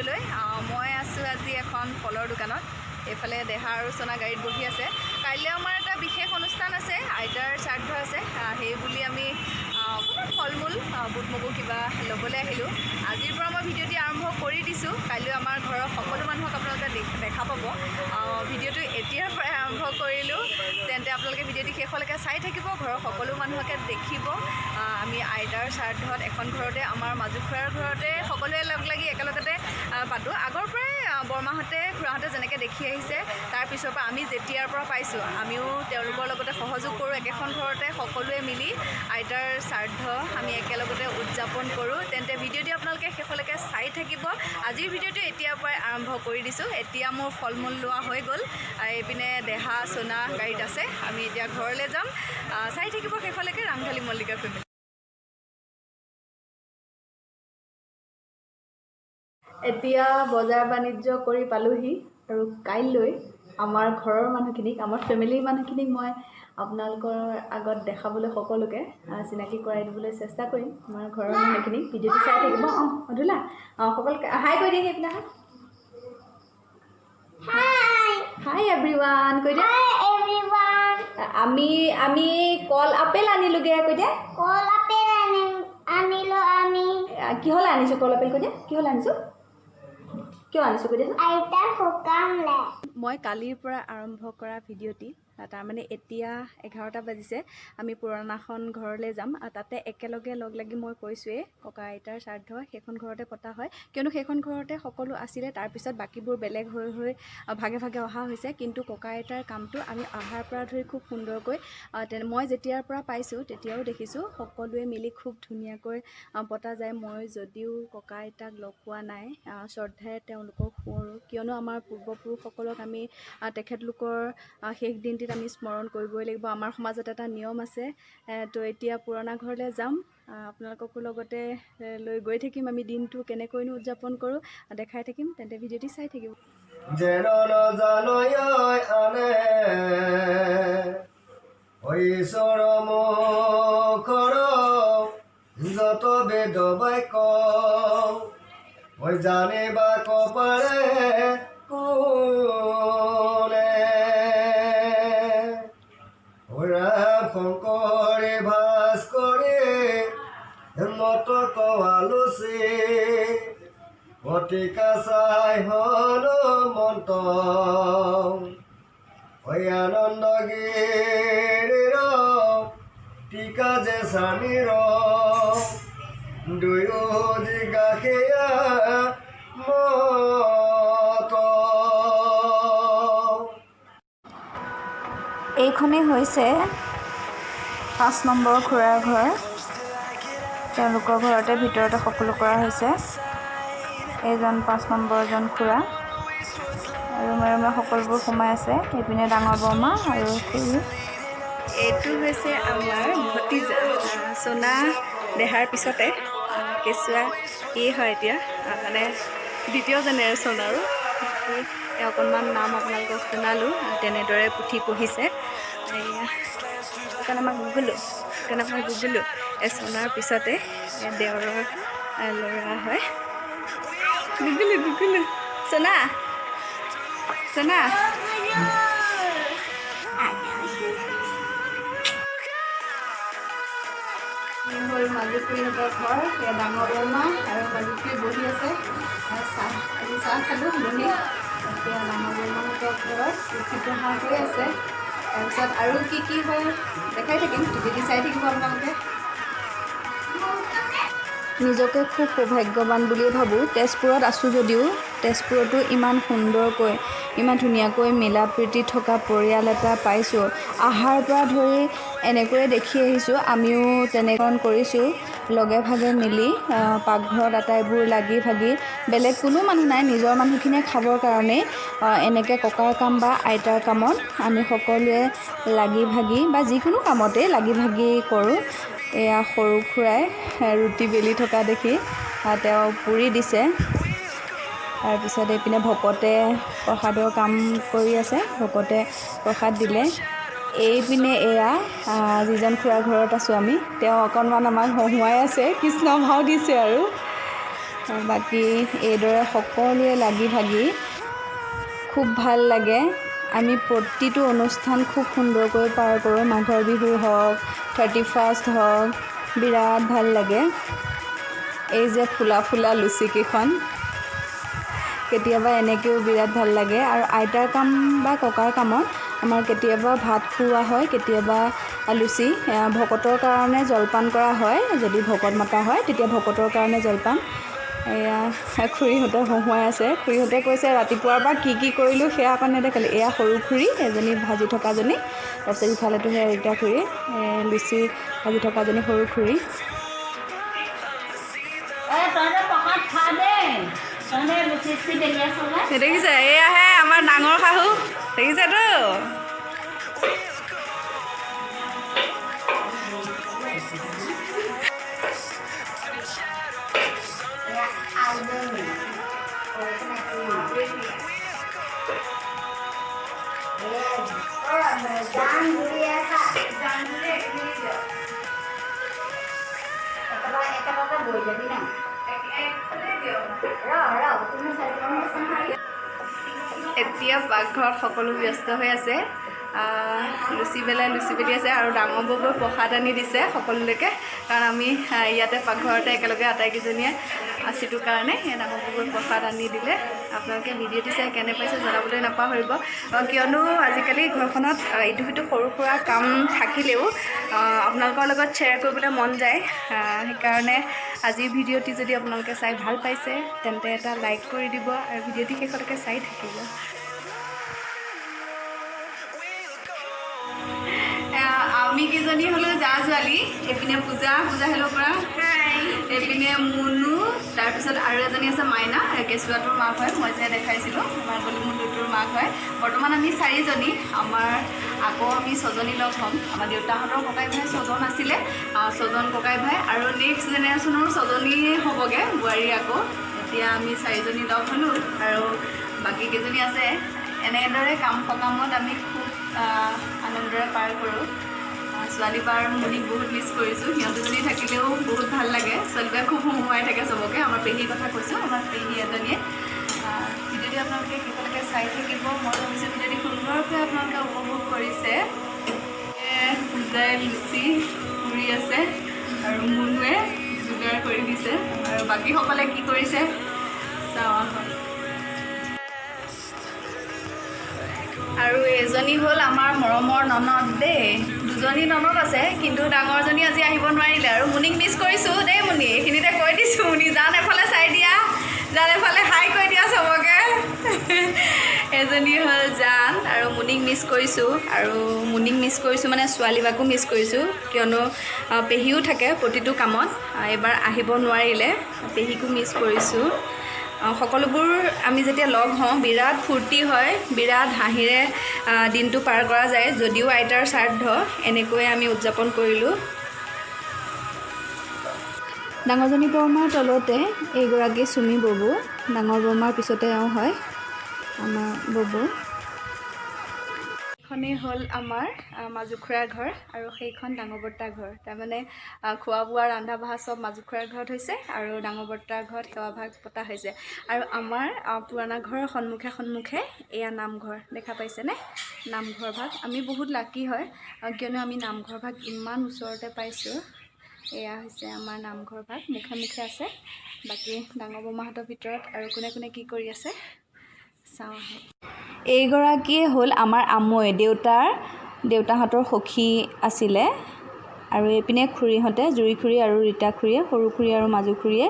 ভিডিঅ'লৈ। মই আছোঁ আজি এখন ফলৰ দোকানত। এইফালে দেহা আৰু চনা গাড়ীত বহি আছে। কাইলৈ আমাৰ এটা বিশেষ অনুষ্ঠান আছে, আইতাৰ শ্ৰাদ্ধ আছে। সেই বুলি আমি অকণমান ফল মূল, বুট মগু কিবা ল'বলৈ আহিলোঁ। আজিৰ পৰা মই ভিডিঅ'টি আৰম্ভ কৰি দিছোঁ। কাইলৈ আমাৰ ঘৰৰ সকলো মানুহক আপোনালোকে দেখা পাব। ভিডিঅ'টো এতিয়াৰ পৰাই আৰম্ভ কৰিলোঁ। তেন্তে আপোনালোকে ভিডিঅ'টি শেষলৈকে চাই থাকিব, ঘৰৰ সকলো মানুহকে দেখিব। আমি আইতাৰ শ্ৰাদ্ধত এখন ঘৰতে, আমাৰ মাজু খুৰাৰ ঘৰতে সকলোৱে লগ লাগি একেলগতে পাতোঁ। আগৰ পৰাই বৰমাহঁতে, খুৰাহঁতে যেনেকৈ দেখি আহিছে, তাৰ পিছৰ পৰা আমি যেতিয়াৰ পৰা পাইছোঁ, আমিও তেওঁলোকৰ লগতে সহযোগ কৰোঁ। একেখন ঘৰতে সকলোৱে মিলি আইতাৰ শ্ৰাদ্ধ আমি একেলগতে উদযাপন কৰোঁ। তেন্তে ভিডিঅ'টি আপোনালোকে শেষলৈকে চাই থাকিব। আজিৰ ভিডিঅ'টো এতিয়াৰ পৰাই আৰম্ভ কৰি দিছোঁ। এতিয়া মোৰ ফল মূল লোৱা হৈ গ'ল। এইপিনে দেহা, চোনা গাড়ীত আছে। আমি এতিয়া ঘৰলৈ যাম। চাই থাকিব শেষলৈকে ৰাংঢালী মল্লিকা ফেমিলি। এতিয়া বজাৰ বাণিজ্য কৰি পালোহি আৰু কাইলৈ আমাৰ ঘৰৰ মানুহখিনিক, আমাৰ ফেমিলিৰ মানুহখিনিক মই আপোনালোকৰ আগত দেখাবলৈ, সকলোকে চিনাকি কৰাই দিবলৈ চেষ্টা কৰিম আমাৰ ঘৰৰ মানুহখিনিক। ভিডিঅ'টো চাই থাকিব। অঁ, মধুলা, অঁ, সকলোকে হাই কৈ দিয়ে। সেইপিনে Hi. হাই এভৰিৱান কৈ দিয়া। Hi everyone. আমি কল আপেল আনিলোগৈ কৈ দিয়া। কল আপেল আনিলো আমি। কিহলৈ আনিছোঁ কল আপেল কৈ দিয়া। কিহলৈ আনিছোঁ, কিয় আনিছোঁ কৈ দিয়াচোন। আইতাৰ সকামলে। মই কালিৰ পৰা আৰম্ভ কৰা ভিডিঅ'টি, তাৰমানে এতিয়া 11টা বাজিছে। আমি পুৰণাখন ঘৰলৈ যাম আৰু তাতে একেলগে লগ লাগি, মই কৈছোঁৱেই, ককা আইতাৰ শ্ৰাদ্ধ সেইখন ঘৰতে পতা হয়। কিয়নো সেইখন ঘৰতে সকলো আছিলে। তাৰপিছত বাকীবোৰ বেলেগ হৈ হৈ ভাগে ভাগে অহা হৈছে। কিন্তু ককা আইতাৰ কামটো আমি অহাৰ পৰা ধৰি খুব সুন্দৰকৈ, মই যেতিয়াৰ পৰা পাইছোঁ তেতিয়াও দেখিছোঁ, সকলোৱে মিলি খুব ধুনীয়াকৈ পতা যায়। মই যদিও ককা আইতাক লগ পোৱা নাই, শ্ৰদ্ধাৰে তেওঁলোকক সোঁৱৰোঁ। কিয়নো আমাৰ পূৰ্বপুৰুষসকলক আমি তেখেতলোকৰ শেষ দিনটিত আমি স্মৰণ কৰিবই লাগিব। আমাৰ সমাজত এটা নিয়ম আছে। তো এতিয়া পুৰণা ঘৰলৈ যাম। আপোনালোককো লগতে লৈ গৈ থাকিম। আমি দিনটো কেনেকৈনো উদযাপন কৰোঁ দেখাই থাকিম। তেন্তে ভিডিঅ'টি চাই থাকিব। যেন নজানয় আনে, ঈশ্বৰ মুখৰ যত বেদ বাক্য ঐ জানিবা পাৰে কোনে? ৰাম শংকৰে ভাস্কৰে মত কৱালুচি অতিকা চাই হনুমন্ত ঐ আনন্দ গিৰিৰ টীকা যে স্বামীৰ দুয়ো জিজ্ঞাসিয়া মত। এইখনেই হৈছে 5 নম্বৰ খুৰাৰ ঘৰ। তেওঁলোকৰ ঘৰতে ভিতৰতে সকলো কৰা হৈছে। এইজন 5 নম্বৰজন খুৰা। ৰুমে ৰুমে সকলোবোৰ সোমাই আছে। এইপিনে ডাঙৰ বৰমা আৰু খুৰী। এইটো হৈছে আমাৰ ভতিজা চোনা। দেহাৰ পিছতে কেঁচুৱা ই হয় এতিয়া, মানে দ্বিতীয় জেনেৰেশ্যন। আৰু এই অকণমান নাম আপোনালোকক শুনালোঁ। তেনেদৰে পুথি পঢ়িছে। এয়া সেইকাৰণে আমাক গুগুলো, সেইকাৰণে আমাক গুগুলো। এই চোনাৰ পিছতে দেওৰৰ ল'ৰা হয়। গুগুলো, গুগুলো, চোনা, চোনা। এই হ'ল মাজুখুৰীহঁতৰ ঘৰ। এয়া ডাঙৰ বৰমা আৰু মাজুখুৰী বহি আছে। আৰু চাহ, আজি চাহ খালোঁ বহি। এতিয়া ডাঙৰ বৰমাহঁতৰ ঘৰত পুথি পঢ়া হৈ আছে। তাৰপিছত আৰু কি কি হয় দেখাই থাকিম। ভিডিঅ'টি চাই থাকিব আপোনালোকে। নিজকে খুব সৌভাগ্যৱান বুলিয়ে ভাবোঁ। তেজপুৰত আছোঁ যদিও তেজপুৰতো ইমান সুন্দৰকৈ, ইমান ধুনীয়াকৈ মিলা প্ৰীতি থকা পৰিয়াল এটা পাইছোঁ। অহাৰ পৰা ধৰি এনেকৈয়ে দেখি আহিছোঁ। আমিও তেনেকৈ কৰিছোঁ, লগে ভাগে মিলি পাকঘৰত আটাইবোৰ লাগি ভাগি। বেলেগ কোনো মানুহ নাই, নিজৰ মানুহখিনিয়ে খাবৰ কাৰণেই এনেকৈ ককাৰ কাম বা আইতাৰ কামত আমি সকলোৱে লাগি ভাগি বা যিকোনো কামতেই লাগি ভাগি কৰোঁ। এয়া সৰু খুৰাই ৰুটি বেলি থকা দেখি তেওঁ পুৰি দিছে। তাৰপিছত এইপিনে ভকতে প্ৰসাদৰ কাম কৰি আছে। ভকতে প্ৰসাদ দিলে। এইপিনে এয়া যিজন খুৰাৰ ঘৰত আছোঁ আমি, তেওঁ অকণমান আমাক হহুৱাই আছে, কৃষ্ণ ভাও দিছে। আৰু বাকী এইদৰে সকলোৱে লাগি ভাগি খুব ভাল লাগে। আমি প্ৰতিটো অনুষ্ঠান খুব সুন্দৰকৈ পাৰ কৰোঁ। মাঘৰ বিহু হওক, 31st হওক, বিৰাট ভাল লাগে। এই যে ফুলা ফুলা লুচিকেইখন, কেতিয়াবা এনেকৈও বিৰাট ভাল লাগে। আৰু আইতাৰ কাম বা ককাৰ কামত আমাৰ কেতিয়াবা ভাত খুওৱা হয়, কেতিয়াবা লুচি। ভকতৰ কাৰণে জলপান কৰা হয়। যদি ভকত মতা হয়, তেতিয়া ভকতৰ কাৰণে জলপান। এয়া খুৰীহঁতে হহুৱাই আছে। খুৰীহঁতে কৈছে, ৰাতিপুৱাৰ পৰা কি কি কৰিলোঁ সেয়া আকৌ নেদেখালি। এয়া সৰু খুৰী এজনী, ভাজি থকাজনী। তাৰপিছত ইফালেতো সেয়া ৰীতা খুৰী, লুচি ভাজি থকাজনী সৰু খুৰী। এ তহঁতে প্ৰসাদ খা দেই। তহঁতে লুচি চুচি বেলি আছ যে। দেখিছে, এয়াহে আমাৰ ডাঙৰ শাহু, দেখিছেতো। এয়া আইজনী। জান ঘূৰি আছা। একেবাৰে একেবাৰে বহি যাবি না। ৰ ৰ, তুমি চাৰিখন আছে নহয়। এতিয়া পাকঘৰত সকলো ব্যস্ত হৈ আছে। লুচি বেলাই লুচি বেলি আছে আৰু ডাঙৰ বৌবৈ প্ৰসাদ আনি দিছে সকলোলৈকে, কাৰণ আমি ইয়াতে পাকঘৰতে একেলগে আটাইকেইজনীয়ে আছিলোঁ কাৰণে এই ডাঙৰ বৌবৈ প্ৰসাদ আনি দিলে। আপোনালোকে ভিডিঅ'টি চাই কেনে পাইছে জনাবলৈ নাপাহৰিব। কিয়নো আজিকালি ঘৰখনত ইটো সিটো সৰু সুৰা কাম থাকিলেও আপোনালোকৰ লগত শ্বেয়াৰ কৰিবলৈ মন যায়। সেইকাৰণে আজিৰ ভিডিঅ'টি যদি আপোনালোকে চাই ভাল পাইছে, তেন্তে এটা লাইক কৰি দিব আৰু ভিডিঅ'টি শেষলৈকে চাই থাকিব। আমি কেইজনী হ'লো জা জোৱালী। এইপিনে পূজা, পূজা হেল্ল' কৰা। এইপিনে মুনু, তাৰপিছত আৰু এজনী আছে মাইনা, কেঁচুৱাটোৰ মাক হয়, মই যে দেখাইছিলোঁ, আমাৰ গলি মুনুটোৰ মাক হয়। বৰ্তমান আমি চাৰিজনী। আমাৰ আকৌ আমি ছজনী লগ হ'ম। আমাৰ দেউতাহঁতৰ ককাই ভাই ছজন আছিলে, ছজন ককাই ভাই আৰু নেক্সট জেনেৰেশ্যনৰো ছজনী হ'বগৈ বোৱাৰী আকৌ। এতিয়া আমি চাৰিজনী লগ হ'লোঁ আৰু বাকী কেইজনী আছে। এনেদৰে কাম সকামত আমি খুব আনন্দৰে পাৰ কৰোঁ। ছোৱালী বাৰ মুনিক বহুত মিছ কৰিছোঁ। সিহঁত দুজনী থাকিলেও বহুত ভাল লাগে। ছোৱালী বাই খুব হঁহুৱাই থাকে চবকে। আমাৰ পেহীৰ কথা কৈছোঁ, আমাৰ পেহী এজনীয়ে। ভিডিঅ'টি আপোনালোকে শেষলৈকে চাই থাকিব। মই ভাবিছোঁ ভিডিঅ'টি সুন্দৰকৈ আপোনালোকে উপভোগ কৰিছে। পূজাই লুচি পুৰি আছে আৰু মুনুৱে যোগাৰ কৰি দিছে আৰু বাকীসকলে কি কৰিছে চাওঁ আহক। আৰু এজনী হ'ল আমাৰ মৰমৰ ননদ দেই। দুজনী ননদ আছে, কিন্তু ডাঙৰজনী আজি আহিব নোৱাৰিলে। আৰু মুনিক মিছ কৰিছোঁ দেই। মুনি, এইখিনিতে কৈ দিছোঁ, মুনি জান এফালে চাই দিয়া, জান এফালে হাই কৈ দিয়া চবকে। এজনী হ'ল জান। আৰু মুনিক মিছ কৰিছোঁ, আৰু মুনিক মিছ কৰিছোঁ মানে ছোৱালী বাকো মিছ কৰিছোঁ, কিয়নো পেহীও থাকে প্ৰতিটো কামত। এইবাৰ আহিব নোৱাৰিলে, পেহীকো মিছ কৰিছোঁ। সকলোবোৰ আমি যেতিয়া লগ হওঁ, বিৰাট ফূৰ্তি হয়, বিৰাট হাঁহিৰে দিনটো পাৰ কৰা যায়। যদিও আইতাৰ শ্ৰাদ্ধ এনেকৈয়ে আমি উদযাপন কৰিলোঁ। ডাঙৰজনী বৰমাৰ তলতে এইগৰাকী চুমি ববৌ। ডাঙৰ বৰমাৰ পিছতে এওঁ হয় আমাৰ ববৌ। এইখনেই হ'ল আমাৰ মাজু খুৰাৰ ঘৰ আৰু সেইখন ডাঙৰ বৰ্তাৰ ঘৰ। তাৰমানে খোৱা বোৱা, ৰন্ধা বঢ়া চব মাজু খুৰাৰ ঘৰত হৈছে আৰু ডাঙৰ বৰ্তাৰ ঘৰত সেৱা ভাগ পতা হৈছে। আৰু আমাৰ পুৰণা ঘৰৰ সন্মুখে সন্মুখে এয়া নামঘৰ দেখা পাইছেনে? নামঘৰ ভাগ আমি বহুত লাকি হয়, কিয়নো আমি নামঘৰ ভাগ ইমান ওচৰতে পাইছোঁ। এয়া হৈছে আমাৰ নামঘৰ ভাগ, মুখে মুখে আছে। বাকী ডাঙৰ বৰমাহঁতৰ ভিতৰত আৰু কোনে কোনে কি কৰি আছে চাওঁ আহক। এইগৰাকীয়ে হ'ল আমাৰ আমৈ, দেউতাহঁতৰ সখী আছিলে। আৰু এইপিনে খুৰীহঁতে, জুৰি খুৰী আৰু ৰীতা খুৰীয়ে, সৰু খুৰী আৰু মাজু খুৰীয়ে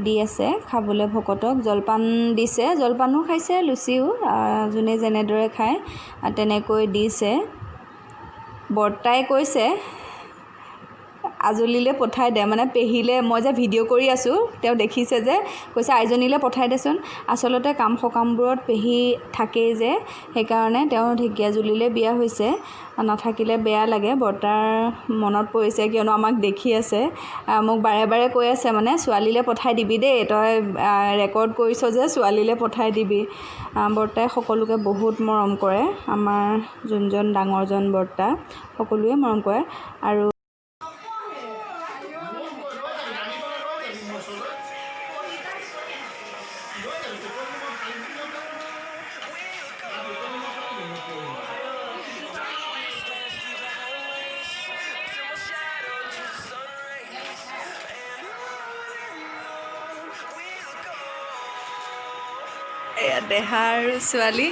দি আছে খাবলৈ ভকতক। জলপান দিছে, জলপানো খাইছে, লুচিও, যোনে যেনেদৰে খায় তেনেকৈ দিছে। বৰ্তাই কৈছে, আজলিলৈ পঠাই দে, মানে পেহীলৈ। মই যে ভিডিঅ' কৰি আছোঁ, তেওঁ দেখিছে যে, কৈছে আইজনীলৈ পঠাই দেচোন। আচলতে কাম সকামবোৰত পেহী থাকেই যে, সেইকাৰণে তেওঁ ঢেকীয়াজুলিলৈ বিয়া হৈছে, নাথাকিলে বেয়া লাগে। বৰ্তাৰ মনত পৰিছে, কিয়নো আমাক দেখি আছে। মোক বাৰে বাৰে কৈ আছে, মানে ছোৱালীলৈ পঠাই দিবি দেই, তই ৰেকৰ্ড কৰিছ যে, ছোৱালীলৈ পঠাই দিবি। বৰ্তাই সকলোকে বহুত মৰম কৰে। আমাৰ যোনজন ডাঙৰজন বৰ্তা, সকলোৱে মৰম কৰে। আৰু এয়া দেহা আৰু ছোৱালী,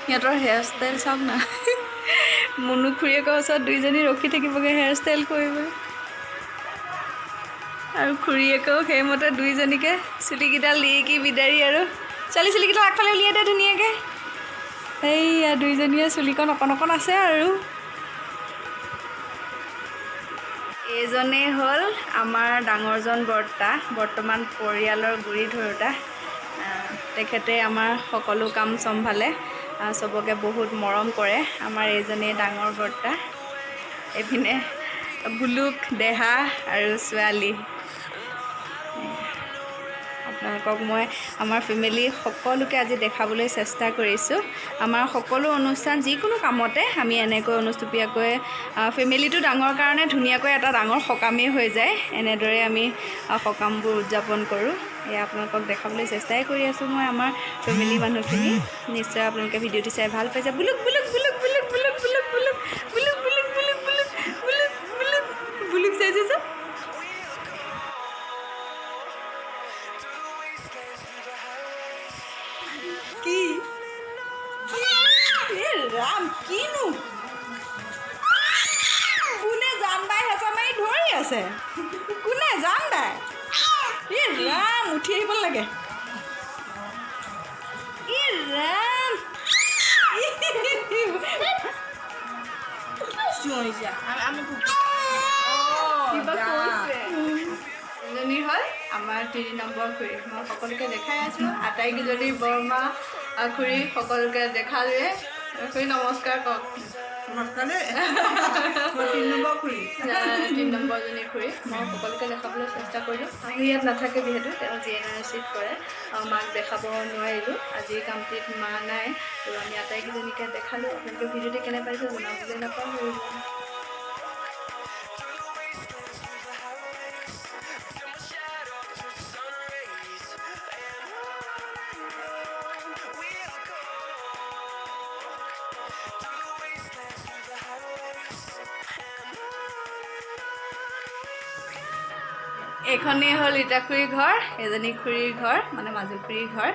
সিহঁতৰ হেয়াৰ ষ্টাইল চাওক না। মুনু খুৰীয়েকৰ ওচৰত দুইজনী ৰখি থাকিবগৈ হেয়াৰ ষ্টাইল কৰিবলৈ, আৰু খুৰীয়েকেও সেইমতে দুইজনীকে চুলিকেইডাল লিৰিকি বিদাৰি। আৰু ছোৱালী, চুলিকেইডাল আগফালে উলিয়াই দে ধুনীয়াকৈ। এইয়া দুইজনীয়ে চুলিকণ অকণ অকণ আছে। আৰু এইজনেই হ'ল আমাৰ ডাঙৰজন বৰ্তা, বৰ্তমান পৰিয়ালৰ গুৰি ধৰোঁতা। তেখেতে আমাৰ সকলো কাম চম্ভালে, চবকে বহুত মৰম কৰে। আমাৰ এইজনেই ডাঙৰ বৰ্তা। এইপিনে ভুলুক, দেহা আৰু ছোৱালী। আপোনালোকক মই আমাৰ ফেমিলি সকলোকে আজি দেখাবলৈ চেষ্টা কৰিছোঁ। আমাৰ সকলো অনুষ্ঠান, যিকোনো কামতে আমি এনেকৈ অনুষ্টুপীয়াকৈ, ফেমিলিটো ডাঙৰ কাৰণে ধুনীয়াকৈ এটা ডাঙৰ সকামেই হৈ যায়। এনেদৰে আমি সকামবোৰ উদযাপন কৰোঁ। এয়া আপোনালোকক দেখাবলৈ চেষ্টাই কৰি আছোঁ মই আমাৰ ফেমিলি মানুহখিনি। নিশ্চয় আপোনালোকে ভিডিঅ'টি চাই ভাল পাইছে। বুলুক বুলুক বুলুক বুলুক বুলুক বুলুক বুলুক বুলুক বুলুক বুলুক বুলুক বুলুক বুলুক বুলুক চাইছে চা। কি এ ৰাম, কিনো কোনে জান বাই হেঁচা মাৰি ধৰি আছে? কোনে জান বাই? এ ৰাম, উঠি আহিব লাগে। এ ৰাম, কিবা কৈছে। এজনী হ'ল আমাৰ 3 নম্বৰ খুৰী। মই সকলোকে দেখাই আছোঁ। আটাইকেইজনী বৰমা, খুৰী সকলোকে দেখালোৱে। খুৰী, নমস্কাৰ কওক। নমস্কাৰ দেই, মই 3 নম্বৰ খুৰী। 3 নম্বৰজনী খুৰী। মই সকলোকে দেখাবলৈ চেষ্টা কৰিলোঁ। আমি ইয়াত নাথাকে যিহেতু, তেওঁ জিএনআৰচিত কৰে। মাক দেখাব নোৱাৰিলোঁ। আজিৰ কামটিত মা নাই, তো আমি আটাইকেইজনীকে দেখালোঁ। আপোনালোকে ভিডিঅ'টি কেনে পাইছে জনাবলৈ নাপাহৰিব। এইখনেই হ'ল ৰীতা খুৰীৰ ঘৰ। এজনী খুৰীৰ ঘৰ, মানে মাজু খুৰীৰ ঘৰ।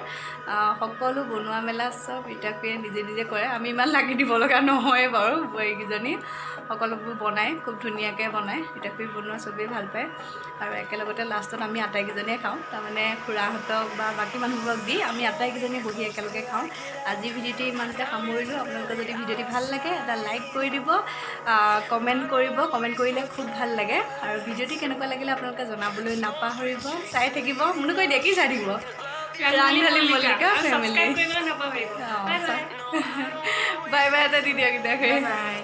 সকলো বনোৱা মেলা চব ৰীতা খুৰীয়ে নিজে নিজে কৰে। আমি ইমান লাগি দিব লগা নহয় বাৰু। বোৱাৰীকেইজনী সকলোবোৰ বনায়, খুব ধুনীয়াকৈ বনায়। ৰীতা খুৰী বনোৱা চবেই ভাল পায়। আৰু একেলগতে লাষ্টত আমি আটাইকেইজনীয়ে খাওঁ। তাৰমানে খুৰাহঁতক বা বাকী মানুহবোৰক দি আমি আটাইকেইজনীয়ে বহি একেলগে খাওঁ। আজি ভিডিঅ'টি ইমানতে সামৰিলোঁ। আপোনালোকৰ যদি ভিডিঅ'টি ভাল লাগে, এটা লাইক কৰি দিব, কমেণ্ট কৰিব। কমেণ্ট কৰিলে খুব ভাল লাগে। আৰু ভিডিঅ'টি কেনেকুৱা লাগিলে আপোনালোকে জনাবলৈ নাপাহৰিব। চাই থাকিব, মোনো কৈ দিয়া, কি চাই থাকিব? ৰাংঢালী মল্লিকা ফেমিলি। বাই বাই এটা দি দিয়ক। বাই।